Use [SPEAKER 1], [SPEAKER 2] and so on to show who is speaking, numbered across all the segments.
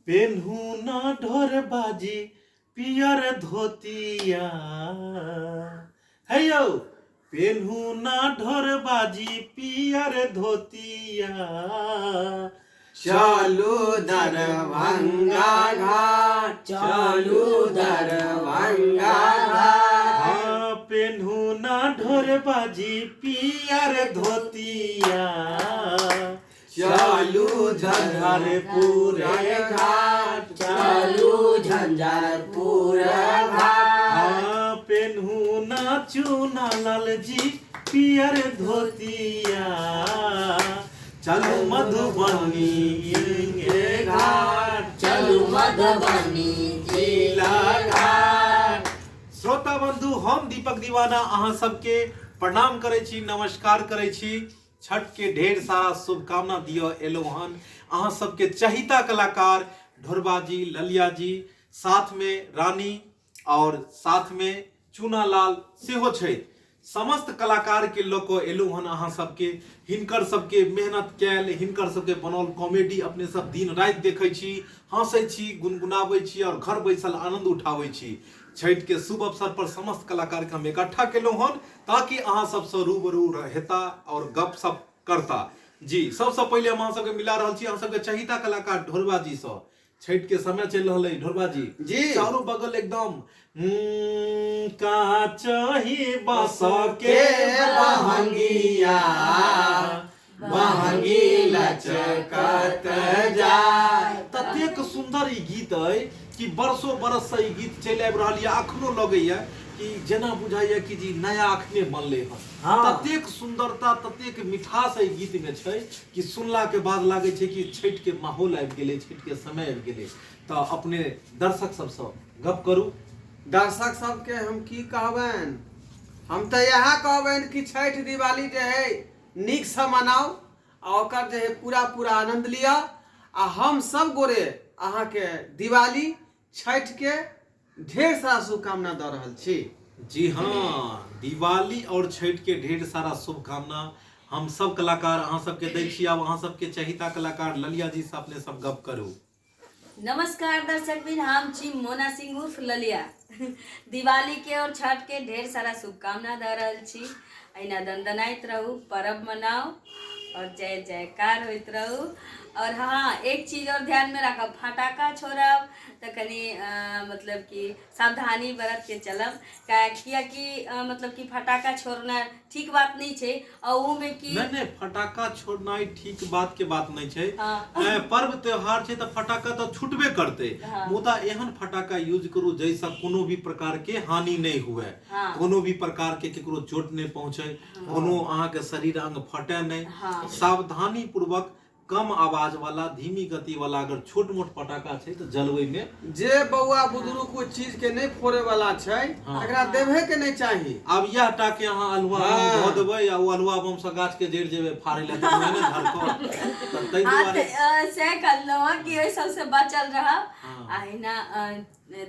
[SPEAKER 1] पेन्हू ना ढोर बाजी पियर धोतिया हे यौ, पेन्हू ना ढोर बाजी पियर धोतिया।
[SPEAKER 2] चलू दरभंगा घाट, चलू दरभंगा घाट।
[SPEAKER 1] हाँ, पेन्हू ना ढोर बाजी पियर धोतिया,
[SPEAKER 2] चलू झंझारपुर घाट,
[SPEAKER 3] चलू झंझारपुर घाट।
[SPEAKER 1] हाँ, पेन्हू ना चूना लाल जी पियर धोतिया, चलू मधुबनी के घाट,
[SPEAKER 3] चलू मधुबनी जिला घाट।
[SPEAKER 1] श्रोता बंधु, हम दीपक दीवाना अहाँ सबके प्रणाम करै छी, नमस्कार करै छी। छठ के ढेर सारा शुभकामना दिअ एलहुँ हन। अहाँ सबके चहिता कलाकार ढोरबा जी, ललिया जी, साथ में रानी और साथ में चूना लाल सेहो छथि। समस्त कलाकार के लऽ कऽ एलहुँ हन अहाँ सबके। हिनकर सबके मेहनत कयल, हिनकर सबके बनल कॉमेडी अपने सब दिन राति देखै छी, हँसै छी, गुनगुनाबै छी और घर बैसल आनंद उठाबै छी। छठि के शुभ अवसर पर समस्त कलाकार के हम इकट्ठा केलहुँ हन ताकि अहाँ सबसँ रूबरू हेता और गप सप करता जी। सबसँ पहिले हम अहाँ सबके मिला रहल छी अहाँ सबके चहिता कलाकार ढोरबा जी सँ। छठि के समय चलि रहल अइ ढोरबा जी,
[SPEAKER 2] जी।
[SPEAKER 1] चारू बगल एकदम काचही बस के
[SPEAKER 2] के बहंगिया, बहंगी लचकत जाय।
[SPEAKER 1] ततेक सुंदर ई गीत अइ कि बरसों बरस से ई गीत चलि आबि रहल यऽ, अखनो लगैया कि जेना बुझाइया कि जी नया अखने बनलै हन। ततेक सुंदरता, ततेक मिठास एहि गीत में छै कि सुनला के बाद लागै छै कि छठि के माहौल आबि गेलै, छठि के समय आबि गेलै। तऽ अपने दर्शक सबसँ गप करू।
[SPEAKER 2] दर्शक सबके हम की कहबनि, हम तऽ इएह कहबनि कि छठि दिवाली जे है नीकसँ मनाउ आ ओकर जे है पूरा पूरा आनंद लिअ। आ हम सब गोरे अहाँके दिवाली छठि के ढेर सारा शुभकामना दऽ रहल छी।
[SPEAKER 1] जी हाँ, दिवाली और छठि के ढेर सारा शुभकामना हम सब कलाकार अहाँ सबके दै छी। आब अहाँ सबके चहिता कलाकार ललिया जी से अपने सब गप करू।
[SPEAKER 4] नमस्कार दर्शक बिन, हम छी मोना सिंह उर्फ ललिया। दिवाली के और छठ के ढेर सारा शुभकामना दऽ रहल छी। अहिना दनदनाइत रहू, पर्व मनाउ और जय जयकार होइत रहू। और हाँ, एक चीज और ध्यान में राखब, फटाका छोड़ब तऽ कनि मतलब कि सावधानी बरत के चलब, कियाकि मतलब कि फटाका छोड़ना ठीक बात नहीं छै। और ऊ में कि
[SPEAKER 1] नहीं नहीं, फटाका छोड़नाइ ठीक बात के बात नहीं छै। पर्व त्योहार छै तऽ फटाका तऽ छूटबे करतै, मुदा एहन फटाका यूज करू जैसा कोनो भी प्रकार के हानि नहीं हुए, कोनो भी प्रकार के केकरो चोट नहीं पहुंचे, कोनो अहाँ के शरीर अंग फटे नहीं। सावधानी पूर्वक कम आवाज वाला, धीमी गति वाला अगर छोट मोट पटाखा छै तऽ जलबै में
[SPEAKER 2] जे बौआ बुजुर्ग कोई चीज के नहीं फोड़े वाला छै, तकरा देबे के नहीं चाही।
[SPEAKER 1] आब यह टा के अहाँ अल्हुआ बम धऽ देबै आ ओ अल्हुआ बम से गाछ के जड़ि जेबै फाड़ै लए तऽ ओहिने झरकत। तऽ ताहि दुआरे
[SPEAKER 4] से कहलहुँ हँ कि ओहि सबसे बचल रहब। अहिना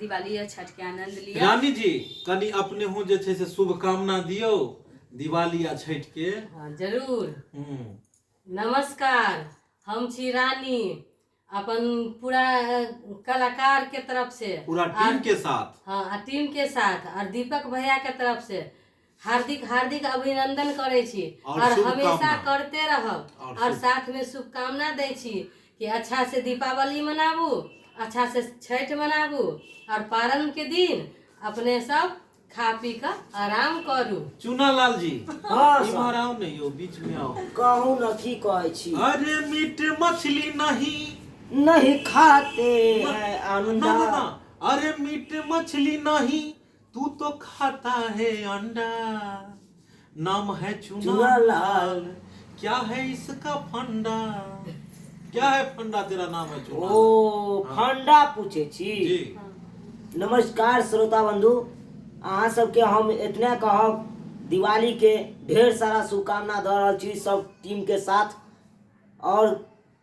[SPEAKER 4] दिवाली आ छठ के आनंद लिअ।
[SPEAKER 1] रानी जी, कनि अपने हो जे छै से शुभकामना दियौ दिवाली आ छठ के।
[SPEAKER 5] हाँ, जरूर। नमस्कार, हम छी रानी, अपन पूरा कलाकार के तरफ से,
[SPEAKER 1] पूरा टीम के साथ।
[SPEAKER 5] हाँ, आ टीम के साथ और दीपक भैया के तरफ से हार्दिक हार्दिक अभिनंदन करै छी
[SPEAKER 1] और
[SPEAKER 5] और
[SPEAKER 1] शुभकामना।
[SPEAKER 5] हमेशा करते रहब
[SPEAKER 1] और
[SPEAKER 5] और साथ में शुभकामना दै छी कि अच्छा से दीपावली मनाबू, अच्छा से छठि मनाबू और पारण के दिन अपने सब खा पी कऽ आराम करू।
[SPEAKER 1] चूना लाल जी,
[SPEAKER 3] हाँ, सर।
[SPEAKER 1] इम्हर आओ ने यौ, बीच में आओ।
[SPEAKER 3] कहू न, की कहै छी?
[SPEAKER 1] अरे मीट मछली नहीं
[SPEAKER 3] नहीं खाते हैं
[SPEAKER 1] ना,
[SPEAKER 3] अंडा।
[SPEAKER 1] ना, ना। अरे मीट मछली नहीं, तू तो खाता है अंडा, नाम है चूना
[SPEAKER 3] चूना लाल।
[SPEAKER 1] लाल, क्या है इसका फंडा, क्या है फंडा, तेरा नाम है चूना।
[SPEAKER 3] ओ फंडा पूछे छी?
[SPEAKER 1] जी।
[SPEAKER 3] नमस्कार श्रोता बंधु, अहाँ सबके हम इतने कहब दिवाली के ढेर सारा शुभकामना दऽ रहल छी सब टीम के साथ। और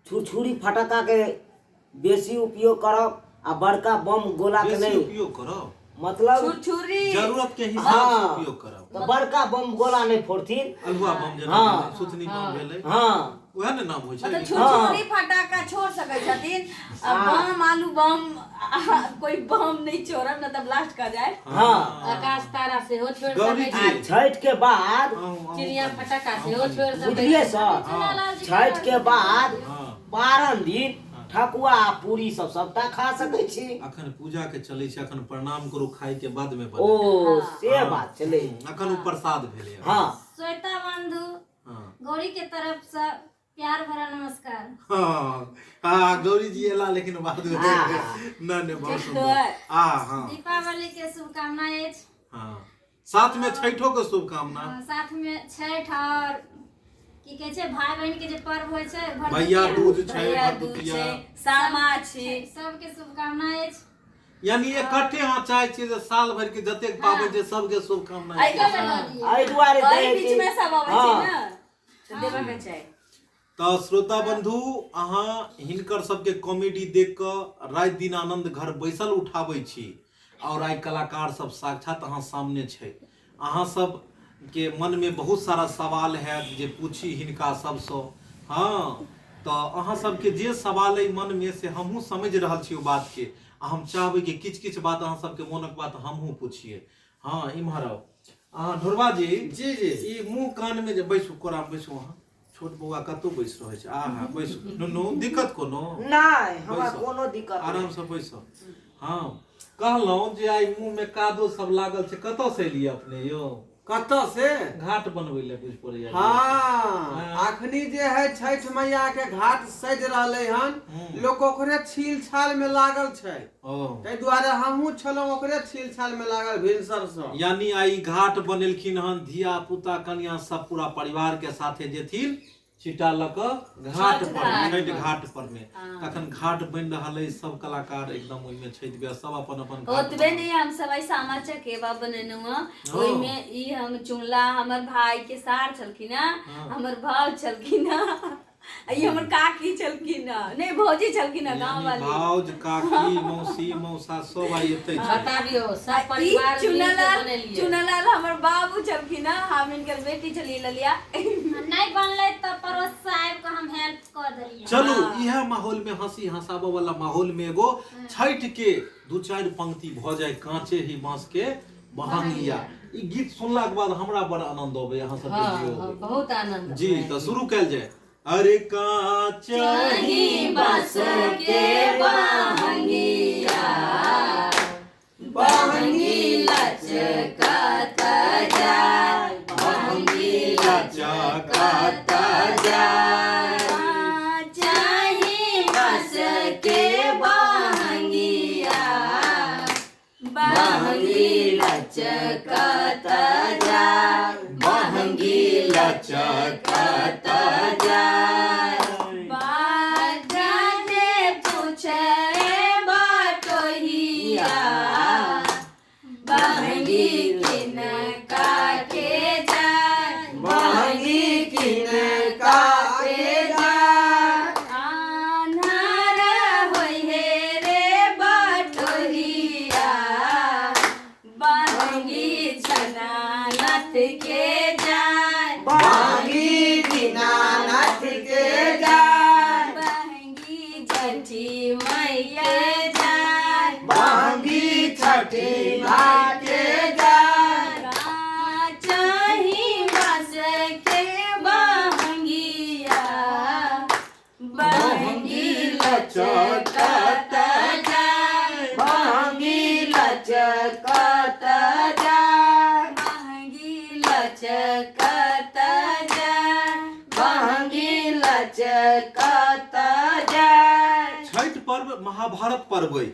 [SPEAKER 3] छुरछुरी फटाका के बेसी उपयोग करब आ बड़का बम गोला के
[SPEAKER 1] बेसी
[SPEAKER 3] नहीं
[SPEAKER 1] उपयोग करब।
[SPEAKER 3] मतलब
[SPEAKER 4] छुरछुरी
[SPEAKER 1] जरूरत के हिसाब से
[SPEAKER 3] हाँ।
[SPEAKER 1] उपयोग करब।
[SPEAKER 3] तऽ बड़का बम गोला नहि फोड़थिन।
[SPEAKER 1] अल्हुआ बम जेना
[SPEAKER 3] हाँ।
[SPEAKER 1] भेलै, सुथनी बम भेलै,
[SPEAKER 3] हाँ
[SPEAKER 1] उएह ने नाम होइ छै।
[SPEAKER 4] मतलब छुरछुरी फटाका छोड़ सकै छथिन आ बम आलू बम आ, कोई बम नहीं छोड़ब न तऽ ब्लास्ट कर जाए।
[SPEAKER 3] हाँ।
[SPEAKER 5] आकाश तारा सेहो छोड़ि
[SPEAKER 1] गौरी
[SPEAKER 5] सकै
[SPEAKER 1] जी।
[SPEAKER 5] छी।
[SPEAKER 3] छठि के बाद
[SPEAKER 1] अहूँ- अहूँ
[SPEAKER 5] चिड़िया
[SPEAKER 1] करू।
[SPEAKER 5] फटाका सेहो छोड़ि सकै
[SPEAKER 3] बुझलियै
[SPEAKER 5] छी।
[SPEAKER 3] सर, छठि के बाद
[SPEAKER 1] हाँ।
[SPEAKER 3] 12 दिन ठकुआ आ पूरी सब सबटा खा सकै छी।
[SPEAKER 1] अखन पूजा के चलै छै, अखन प्रणाम करू, खाय के बाद में
[SPEAKER 3] ओ से बात छलै।
[SPEAKER 1] अखन ओ प्रसाद भेलै।
[SPEAKER 3] हाँ।
[SPEAKER 6] श्वेता बंधु
[SPEAKER 1] हाँ।
[SPEAKER 6] गौरी के तरफ से प्यार भरा नमस्कार।
[SPEAKER 1] हाँ हाँ, गौरी जी एला लेकिन बाद में न न बहुत सुंदर। आ हाँ,
[SPEAKER 6] दीपावली के शुभकामना अछि।
[SPEAKER 1] हाँ, साथ में छठो के शुभकामना।
[SPEAKER 6] हाँ, साथ में छठ और की कहै छै भाई बहन के जे पर्व होइ छै
[SPEAKER 1] भैया
[SPEAKER 6] भरदुतिया,
[SPEAKER 1] दूज छै,
[SPEAKER 4] भैया दूज
[SPEAKER 1] भरदुतिया,
[SPEAKER 4] छै, सामा छै,
[SPEAKER 6] सबके शुभकामना अछि।
[SPEAKER 1] यानी इकट्ठे अहाँ चाहै छियै जे साल भरि के जतेक पाबनि छै सबके शुभकामना
[SPEAKER 4] एहि
[SPEAKER 1] छै।
[SPEAKER 3] एहि दुआरे
[SPEAKER 4] एहि
[SPEAKER 3] दै
[SPEAKER 4] बीच
[SPEAKER 3] छै।
[SPEAKER 4] में सब अबै छै
[SPEAKER 3] हाँ।
[SPEAKER 4] ने तऽ देबऽ के चाही।
[SPEAKER 1] तऽ श्रोता बंधु, अहाँ हिनकर सबके कॉमेडी देख कऽ राति दिन आनंद घर बैसल उठाबै छी और आइ कलाकार सब साक्षात अहाँ सामने छै। अहाँ सब के मन में बहुत सारा सवाल हैत जे पूछी हिनका सबसँ। हाँ, तऽ अहाँ सबके जे सवाल अइ मन में से हमहूँ समझि रहल छी ओ बात के, आ हम चाहबै कि किछु किछु बात अहाँ सबके मोनक बात हमहूँ पुछिए। हाँ, इम्हर आउ अहाँ ढोरबा जी।
[SPEAKER 2] जी जी।
[SPEAKER 1] ई मुँह कान में जे बैसू, कोरा में बैसू अहाँ। छोट बौआ कतौ बैस रहै छै। आहा बैसू नुनू, दिक्कत कोनो
[SPEAKER 3] नहि, हमरा
[SPEAKER 1] बैसू।
[SPEAKER 3] कोनो दिक्कत नहि।
[SPEAKER 1] आराम से बैसू। हाँ, कहलहुँ जे आइ मुँह में कादो सब लागल छै, कतऽ से एलियै अपने यौ?
[SPEAKER 2] कतऽ से?
[SPEAKER 1] घाट बनबै लए बुझि पड़ैया।
[SPEAKER 2] हाँ, अखनी जे है छठि मैया के घाट सजि रहलै हन, लोक ओकरे छील छाल में लागल छै।
[SPEAKER 1] ओ
[SPEAKER 2] ताहि दुआरे हमहूँ छलहुँ ओकरे छील छाल में लागल भिनसर सँ।
[SPEAKER 1] यानी आइ घाट बनेलखिन हन धिया पुता कनिया सब पूरा परिवार के साथे जेथिन छिट्टा लऽ कऽ घाट पर, छठि घाट पर में। तखन घाट बनि रहल अछि, सब कलाकार एकदम ओहिमे छथि व्यस्त, सब अपन अपन घाट
[SPEAKER 4] ओतबे नहि, हम सब आइ सामा चकेवा बनेलहुँ हँ। ओहिमे ई हम चुनला, हमर भाई के सार छलखिन हँ, हमर भाव छलखिन हँ, ई हमर काकी छलखिन हँ, नहि भौजी छलखिन हँ, गाँव
[SPEAKER 1] यानी
[SPEAKER 4] वाली
[SPEAKER 1] भाउज, काकी, मौसी, मौसा सब आइ एतै छै।
[SPEAKER 5] बताबियौ सब
[SPEAKER 4] ई
[SPEAKER 5] परिवार मिल के
[SPEAKER 4] चुनालाल
[SPEAKER 5] बनेलियै।
[SPEAKER 4] चुनालाल हमर बाबू छलखिन हँ, हम हिनकर बेटी छलियै ललिया।
[SPEAKER 6] नहि बनलै तऽ पड़ोस से आबि कऽ हम हेल्प कऽ देलियै।
[SPEAKER 1] चलू, इएह माहौल में हंसी हंसाबऽ वाला माहौल में एगो छठि के दू चारि पंक्ति भऽ जाय, कांचे ही बांस के बहंगिया। ई गीत सुनला के बाद हमरा बड़ आनंद अबै, अहाँ सबके
[SPEAKER 5] हाँ,
[SPEAKER 1] जियो
[SPEAKER 5] हाँ,
[SPEAKER 1] अबै।
[SPEAKER 5] बहुत आनंद
[SPEAKER 1] जी, तऽ शुरू कयल जाय। अरे कांच
[SPEAKER 4] ही बांस के बहंगिया, बहंगी लचकत जाय, बहंगी
[SPEAKER 1] लचकत
[SPEAKER 4] जाय, चाही बांस के बहंगिया, बहंगी लचकत जाय, बहंगी लचकत जाय। बाजाने पूछे बाटोहिया, बहंगी किनका के जाय,
[SPEAKER 2] बहंगी किनका के जाय।
[SPEAKER 4] आन्हर होइ हे रे बाटोहिया, बहंगी दीनानाथ के जाय,
[SPEAKER 2] बहंगी दीनानाथ के जाय।
[SPEAKER 4] बहंगी छठी मैया जाय,
[SPEAKER 2] बहंगी छठी माई के जाय।
[SPEAKER 4] चाही बांस के बहंगिया, बहंगी लचकत जाय,
[SPEAKER 3] बहंगी लचकत जाय,
[SPEAKER 4] बहंगी लचकत जाय,
[SPEAKER 3] बहंगी लचकत जाय।
[SPEAKER 1] छठि पर्व महाभारत पर्व अइ।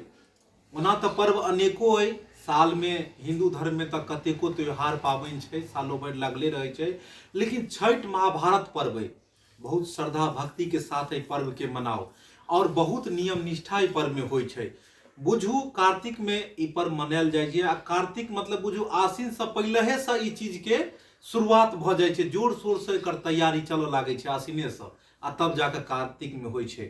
[SPEAKER 1] ओना तऽ पर्व अनेको अइ साल में, हिंदू धर्म में तऽ कतेको त्योहार पाबनि छै, सालो भरि लगले रहै छै, लेकिन छठि महाभारत पर्व अइ। बहुत श्रद्धा भक्ति के साथ एहि पर्व के मनाउ और बहुत नियम निष्ठा एहि पर्व में होइ छै। बुझू कार्तिक में ई पर्व मनायल जाइ छै, आ कार्तिक मतलब बुझू आश्विन से पहिलहे से ई चीज के शुरुआत भऽ जाइ छै, जोर शोर से एकर तैयारी चलऽ लागै छै आश्विने से, आ तब जाकऽ कार्तिक में होइ छै।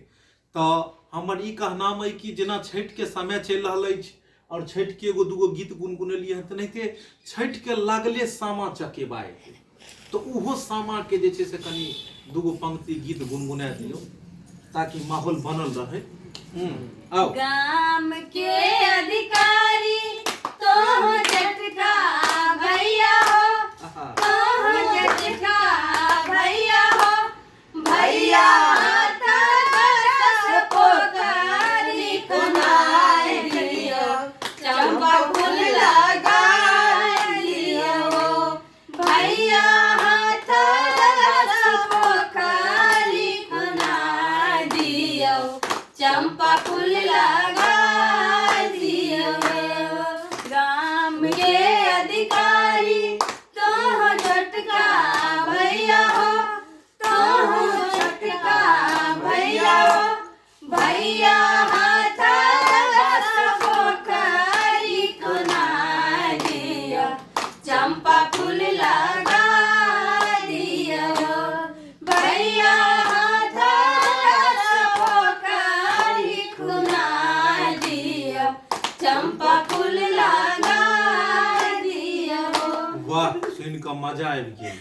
[SPEAKER 1] तऽ हमर ई कहनाम अइ कि जेना छठि के समय चलि रहल अछि, आओर छठि के एगो दूगो गीत गुनगुनेलियै हन। तेनाहिते छठि के लागले सामा चकेबा एतै, तऽ ओहो सामा के जे छै से कनि दूगो पंक्ति गीत गुनगुना दियौ ताकि माहौल बनल रहै। आउ।
[SPEAKER 4] गाम के अधिकारी तोह जटका भैया हो, तोह जटका भैया हो, भैया पोखरी खुनाय दियो, चंपा फूल लगाय दियो, भैया हाथ रस पोखरी खुनाय दियो, चंपा फूल लगाय दियो। गाम के अधिकारी तोह झटका भैया हो, तोह झटका भैया हो, भैया हाथ रस पोखरी खुनाय दियो, चंपा फूल लगा दियो, भैया हाथ रस पोखरी खुनाय दियो, चंपा फूल लगा दियो।
[SPEAKER 1] वाह, सुनि कऽ मजा आबि गेल।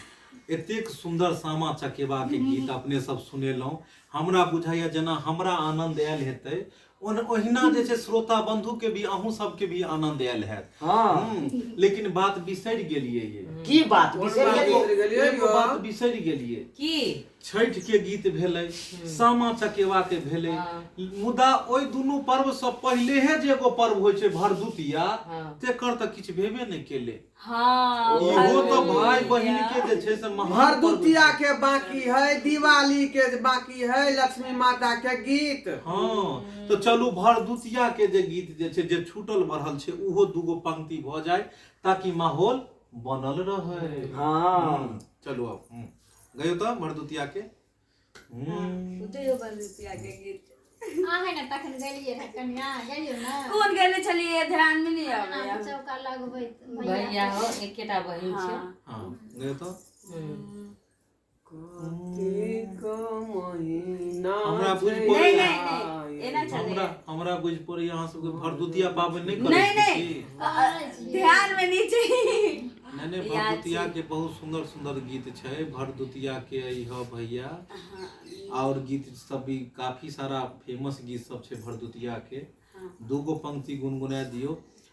[SPEAKER 1] एतेक सुन्दर सामा चकेबा के गीत अपने सब सुनेलहुँ, हमरा बुझाइया जेना हमरा आनंद आयल हेतै ओहिना जे छै श्रोता बंधु के भी, अहूँ सबके भी आनंद आयल हैत।
[SPEAKER 3] हाँ।
[SPEAKER 1] लेकिन बात बिसरि गेलियै ये।
[SPEAKER 3] की बात बिसरि गेलियै?
[SPEAKER 2] बिसरि गेलियै
[SPEAKER 1] एगो
[SPEAKER 2] यौ?
[SPEAKER 1] बात बिसरि गेलियै।
[SPEAKER 5] की?
[SPEAKER 1] छठि के गीत भेलै, सामा चकेवा के भेलै, मुदा ओहि दुनू पर्व सँ पहिलेहे जे एगो पर्व होइ छै भरदुतिया, तेकर तऽ किछु भेबे नहि केलै।
[SPEAKER 4] हाँ,
[SPEAKER 1] इहो तऽ भाई बहिन के जे छै से महान पर्व
[SPEAKER 2] भरदुतिया
[SPEAKER 1] छै।
[SPEAKER 2] के बाकी है, दिवाली के बाकी है, लक्ष्मी माता के गीत।
[SPEAKER 1] हाँ, तऽ चलू भरदुतिया के जे गीत जे छै जे छूटल बढ़ल छै उहो दूगो पंक्ति भऽ जाय ताकि माहौल बनल रहै।
[SPEAKER 3] हाँ।
[SPEAKER 1] चलू आब गयो तऽ भरदुतिया के।
[SPEAKER 4] उठियो भरदुतिया के गीत।
[SPEAKER 6] अहाँ ने तखन गेलियै रहे कनिया, गेलियै ने?
[SPEAKER 4] कोन गेले छलियै ध्यान में नहीं
[SPEAKER 6] अंगना
[SPEAKER 4] आबैया।
[SPEAKER 6] मे चौका लगबैत
[SPEAKER 5] भैया हो, एकेटा बहिन छै।
[SPEAKER 1] हाँ, गयो तऽ।
[SPEAKER 2] कार्तिक महीना
[SPEAKER 1] हमरा बुझि
[SPEAKER 2] छै
[SPEAKER 1] पड़ैया।
[SPEAKER 4] नहीं, नहीं, नहीं, एना छलै।
[SPEAKER 1] हमरा बुझि पड़ैया अहाँ सबके भरदुतिया पाबनि नहि करै
[SPEAKER 4] नहीं,
[SPEAKER 1] छी
[SPEAKER 4] नहीं।
[SPEAKER 1] की?
[SPEAKER 4] ध्यान में नहीं छै।
[SPEAKER 1] नहीं, नहीं,
[SPEAKER 4] याद
[SPEAKER 1] भरदुतिया
[SPEAKER 4] छै।
[SPEAKER 1] के बहुत सुंदर सुंदर गीत छै। भरदुतिया के अइह भैया और गीत सब भी काफी सारा फेमस गीत सब छै भरदुतिया के। दूगो पंक्ति गुनगुना दियौ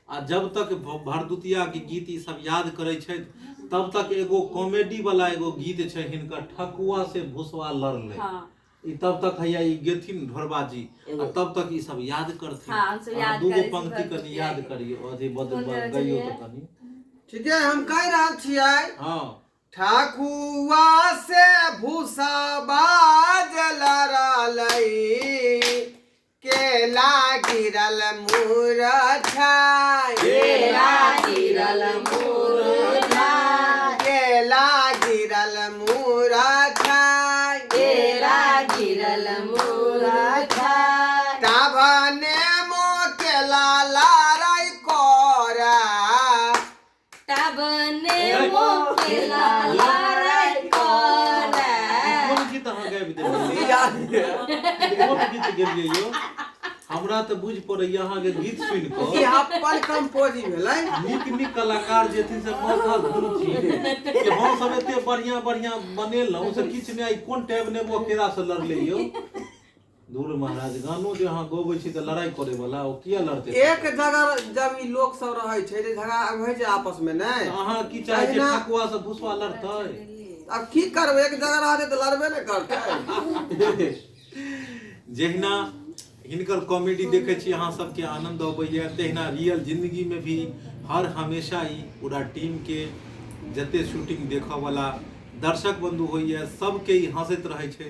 [SPEAKER 1] आ जब तक भरदुतिया के गीत ई सब याद करै छै तब तक एगो कॉमेडी वाला एगो गीत छै हिनकर, ठकुआ से भुसवा लड़लै। ई तब तक हैया ई गेथिन ढोरबा जी आ तब तक ई सब याद करथिन।
[SPEAKER 4] हाँ, हमसब याद
[SPEAKER 1] दूगो
[SPEAKER 4] करै छी
[SPEAKER 1] पंक्ति कनि
[SPEAKER 4] भरदुतिया
[SPEAKER 1] याद
[SPEAKER 4] के।
[SPEAKER 1] करियौ, अथी बद
[SPEAKER 4] कोन जगह
[SPEAKER 1] गइयौ
[SPEAKER 4] छलियै?
[SPEAKER 1] तऽ कनि।
[SPEAKER 2] ठीक है, हम कहि रहल छियै।
[SPEAKER 1] हाँ।
[SPEAKER 2] ठकुआ से भूसा लड़लै, केला गिरल मुरझाय,
[SPEAKER 5] केला गिरल मुरझाय,
[SPEAKER 2] केला गिरल मुरझाय,
[SPEAKER 5] केला गिरल मुरझाय,
[SPEAKER 2] तबने मो केला लड़ाई करा,
[SPEAKER 5] तबने मो केला लड़ाई करा।
[SPEAKER 1] कोन गीत अहाँ गाबि देलियै? कोन गीत गेलियै यौ? हमरा तऽ बुझि पड़ैया अहाँके गीत सुनि कऽ
[SPEAKER 2] ई अपन कंपोजिंग भेलै।
[SPEAKER 1] नीक नीक कलाकार जे थिन से माथा धुनथिन कि हम सब एते बढ़िया बढ़िया बनेलहुँ से किछु नहि, आइ कोन टैब नेबो केरा से लड़लै यौ? दूर महाराज, गानो जे अहाँ गबै छी तऽ लड़ाई करे वाला ओ किया लड़तै?
[SPEAKER 2] एक जगह जब ई लोक सब रहै छै जे झगड़ा होइ छै आपस में, नहि
[SPEAKER 1] तऽ अहाँ की चाहै छियै, ठकुआ से भुसवा लड़तै?
[SPEAKER 2] आब की करबै, एक जगह रहतै तऽ लड़बे ने करतै।
[SPEAKER 1] जहिना हिनकर कॉमेडी देखै छी अहाँ सबके आनंद अबैया, तहिना रियल जिंदगी में भी हर हमेशा ई पूरा टीम के जते शूटिंग देखऽ वाला दर्शक बंधु होइया सबके ई हंसैत रहै छै,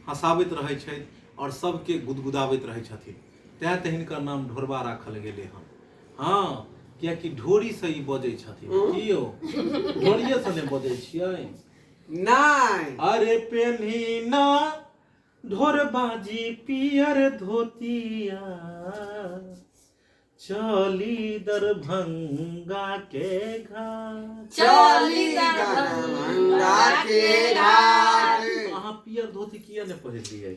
[SPEAKER 1] हंसाबैत रहै छथि और सबके गुदगुदाबैत रहै छथिन। तैं तऽ हिनकर नाम ढोरबा राखल गेलै हन। हाँ, कियाकि ढोरी से ई बजै छथिन। की यौ, ढोरिये से नहि बजै छियै?
[SPEAKER 2] नहि।
[SPEAKER 1] अरे पेन्ही ना ढोरबाजी पियर धोतिया, चली दरभंगा के घाट,
[SPEAKER 5] चली
[SPEAKER 2] दरभंगा के घाट।
[SPEAKER 1] अहाँ पियर धोती किया नहि पहिरलियै?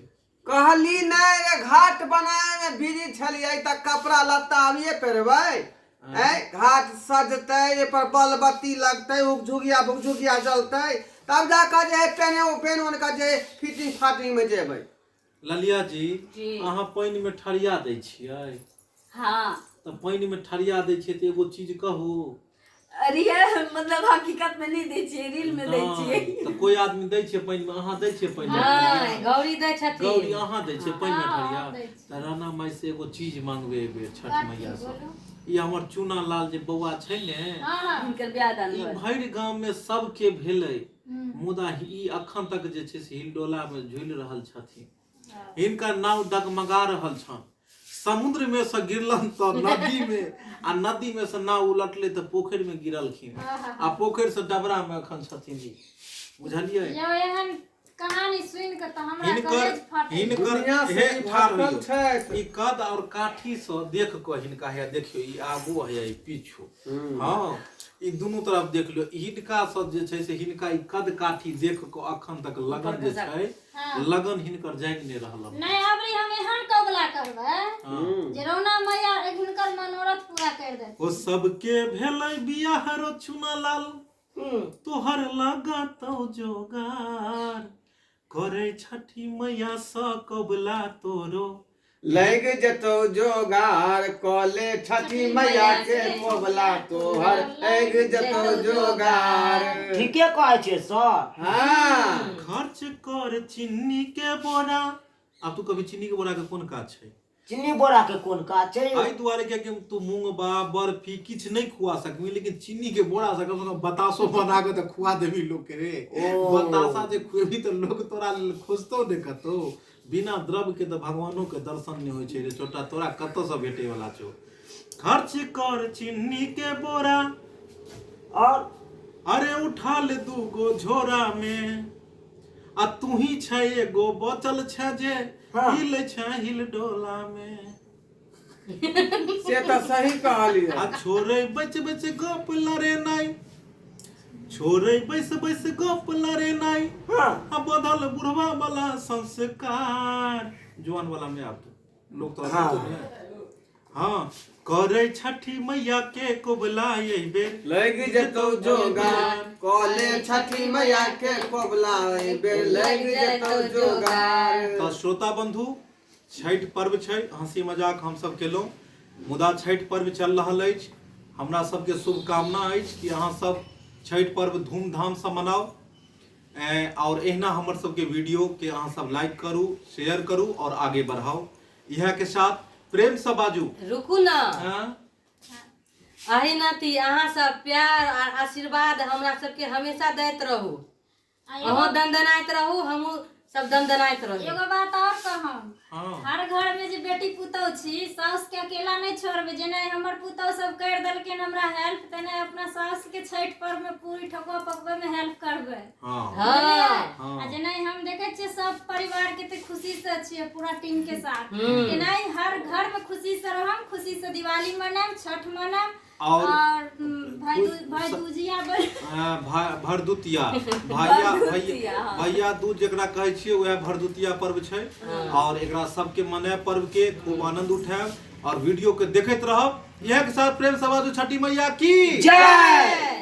[SPEAKER 2] कहली नहि रे, घाट बनाए में बिजी छलियै तऽ कपड़ा लत्ता अभिये पहिरबै? ऐ घाट सजतै, एहि पर बल बत्ती लगतै, उगझुगिया भुगझुगिया जलतै, तब जा कऽ जे है पेने पेन ओन कऽ जे फिटिंग फाटिंग में जेबै।
[SPEAKER 1] ललिया जी,
[SPEAKER 4] जी।
[SPEAKER 1] अहाँ पानि में ठरिया दै छियै?
[SPEAKER 4] हाँ।
[SPEAKER 1] तऽ पानि में ठरिया दै छियै तऽ एगो चीज कहू।
[SPEAKER 4] रियल मतलब हकीकत में नहीं दै छियै, रील में दै छियै।
[SPEAKER 1] नहि, तऽ कोइ आदमी दै छै पानि में? अहाँ दै छियै पानि में?
[SPEAKER 5] नहि, गौरी दै छथिन।
[SPEAKER 1] गौरी, अहाँ दै छियै पानि में ठरिया?
[SPEAKER 6] हाँ, दै छियै।
[SPEAKER 1] तऽ राणा माय से एगो चीज मांगबै एहि बेर छठ
[SPEAKER 6] कथी
[SPEAKER 1] मैया से।
[SPEAKER 6] बोलू?
[SPEAKER 1] ई हमर चूना लाल जे बौआ छै ने,
[SPEAKER 6] हाँ हाँ
[SPEAKER 4] हिनकर बियाह दान
[SPEAKER 1] ई
[SPEAKER 4] भेल।
[SPEAKER 1] भरि गाम में सबके भेलै, मुदा ई अखन तक जे छै से हिलडोला में झूलि रहल छथिन। हिनकर नाव डगमगा रहल छन। समुद्र में से गिरलन तऽ नदी में, आ नदी में से नाव उलटले तऽ पोखरि में गिरलखिन, आ पोखरि से डबरा में अखन छथिन जी, बुझलियै?
[SPEAKER 6] यौ, एहन कहानी सुनि कऽ तऽ हमरा
[SPEAKER 1] हिनकर
[SPEAKER 6] कलेज फाटै।
[SPEAKER 1] हिनकर
[SPEAKER 2] दुनिया से
[SPEAKER 1] हे
[SPEAKER 2] ई
[SPEAKER 1] ठाढ़
[SPEAKER 2] भटकल
[SPEAKER 1] होइयौ।
[SPEAKER 2] छथि।
[SPEAKER 1] ई कद और काठी से देख कऽ हिनका हैया देखियौ, ई आगू हैया ई पीछू, हँ, ई दुनू तरफ देख लियौ। हिनका से जे छै से हिनका ई कद काठी देख कऽ अखन तक लगन जे छै,
[SPEAKER 6] हाँ।
[SPEAKER 1] लगन हिनकर जागि नहि रहल हन।
[SPEAKER 6] नहि, अबरी हम एहन कबुला करबै
[SPEAKER 1] हँ।
[SPEAKER 6] जे रौना मैया हिनकर मनोरथ पूरा करि देत।
[SPEAKER 1] ओ सबके भेलै बियाह रो चुना लाल, तोहर लगतौ जोगार, करे छठी मैया स कबुला तोरो
[SPEAKER 2] लैग जेतौ जोगार। कले छठी मैया के कोबला तोहर लैग जेतौ जोगार।
[SPEAKER 3] ठीके कहै छियै सर।
[SPEAKER 2] हाँ।
[SPEAKER 1] खर्च कर चीनी के बोरा। आब तू कभी चीनी के बोरा के कोन काज छै?
[SPEAKER 3] चीनी बोरा के कोन काज छै?
[SPEAKER 1] एहि दुआरे कियाकि तू मूंगबा बर्फी किछु नहि खुआ सकबी, लेकिन चीनी के बोरा से कम से कम बतासो बना के तऽ खुआ देबी लोक के रे। बतासा जे खुएबी तऽ लोक तोरा लेल खोजतौ ने कतौ। बिना द्रव्य के तऽ भगवानो के दर्शन नहि होइ छै रे छोटा, तोरा कतऽ से भेटे वाला छौ? खर्च कर चीनी के बोरा
[SPEAKER 3] और
[SPEAKER 1] अरे उठा ले दूगो झोरा में, आ तू ही छै एगो बचल छै जे हिल छै हिल डोला में।
[SPEAKER 2] से तऽ सही कहलियै।
[SPEAKER 1] आ छोड़े बच बच गप लड़े नाई, छोड़े बैस बैस गप लड़े नाई, आ बदल बुढ़वा वाला संस्कार। जुआन वाला में आब तू लोग तो
[SPEAKER 3] हाँ।
[SPEAKER 1] हाँ, करे छठी मैया के कोबला एहि बेर
[SPEAKER 2] लैग जेतौ जोगार। कले छठी मैया के कोबला एहि बेर लैग जेतौ जोगार।
[SPEAKER 1] तऽ श्रोता बंधु, छठि पर्व छै, हंसी मजाक हमसब केलहुँ, मुदा छठि पर्व चल रहल अछि। हमरा सबके शुभकामना अछि कि अहाँ सब छठि पर्व धूमधामसँ मनाउ, आओर एहिना हमर सबके वीडियो के अहाँ सब लाइक करू, शेयर करू और आगे बढ़ाउ। इएह के साथ प्रेम से बाजू।
[SPEAKER 5] रुकू ना।
[SPEAKER 1] हाँ?
[SPEAKER 5] अहिना ती अहाँ सब प्यार और आशीर्वाद हमरा सबके हमेशा दैत रहू। अहूँ दनदनाइत रहू, हमहूँ सब दनदनाइत रहू।
[SPEAKER 6] एगो बात और कहम।
[SPEAKER 1] हाँ।
[SPEAKER 6] हर घर में जे बेटी पुतोह छी, साउस के अकेला नहीं छोड़बे। जेना हमर पुतोह सब कर देलखिन हमरा हेल्प, तेना अपना साउस के छठि पर्व में पूरी ठकुआ पकबै में हेल्प करबै।
[SPEAKER 1] हाँ।
[SPEAKER 5] हाँ।
[SPEAKER 1] हाँ।
[SPEAKER 6] आ जेना हम देखे छियै सब परिवार के ते खुशी से छियै पूरा टीम के साथ, तेना हर घर में खुशी से रहम, खुशी से दिवाली मनाम, छठ मनाम
[SPEAKER 1] और
[SPEAKER 6] भाई दूजिया
[SPEAKER 1] भरदुतिया, भैया भैया भैया दूज जकरा कहै छियै वएह भरदुतिया पर्व छै। और एकरा सबके मनाए पर्व के खूब आनंद उठायब और वीडियो के देखैत रहब। इएह के साथ प्रेम समाज छठी मैया की
[SPEAKER 3] जय।